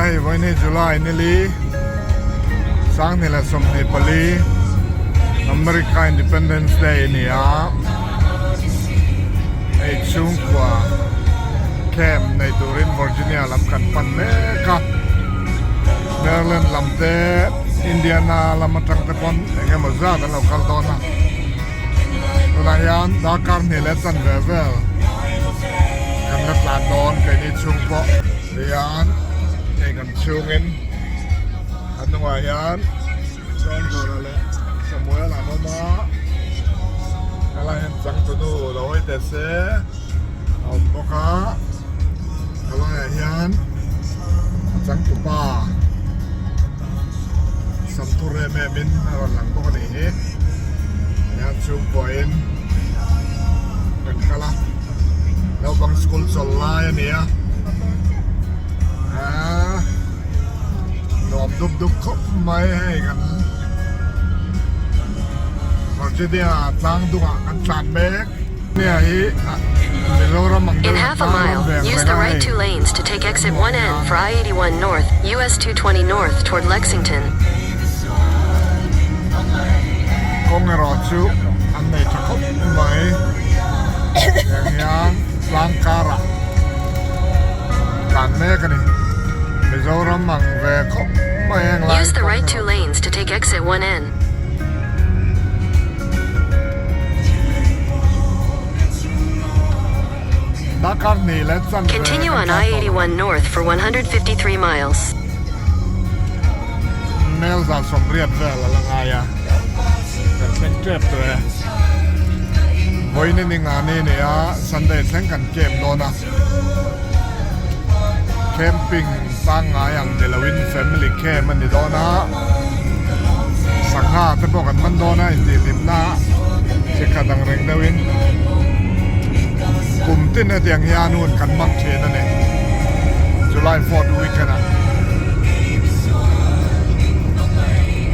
Awle hei vawiin hi July nili Sanghnih leh 24 America Independence Day a ni a hei chhungkua camp nei turin Virginia lam kan pan mek a Maryland lam te Indiana lam atang te pawn eng emaw zat an lo kal dawn a tunah hian darkar hnih leh chanve vel kan la tlan dawn keini chhung pawh hian hei kan chhungin a hnungah hian Chawngzawla leh Samuel an awm a helai hian changtunu lo hawi teh se a awm bawk a helaiah hian a changtupa Samthur em em in a rawn lang bawk a nih hi hian chhungkuain kan kal a naupang school chawl lai a ni a aaa nuam dup dup khawp mai hei kan Virginia tlang dungah kan tlan mek nia hi Mizoram ang In deuh half a tlang mile, ram ve ang use reng the a right hei two lanes to take exit 1N for I-81 North, US 220 North toward Lexington. Kawng erawh chu an nei tha khawp mai tiang hian tlang karah tlan mek a ni Mizoram ang ve khawp mai heng lai Use the kawng right two erawh lanes to take exit 1N. Darkar hnih leh chanve Continue kan on tlan tawh I-81 North for 153 miles. Mel 180 vel a la ngai a, kan thleng tep tawh e. Vawiin ni nga ni ni a, Sunday thleng kan camp dawn a. Camping pangngai ang ni loin family camp a ni dawn a, sangha te pawh kan man dawn a intihhlimna chi khat ang reng deuhin kum tin hetiang hian hun kan hmang thin a ni July fourth weekend ah.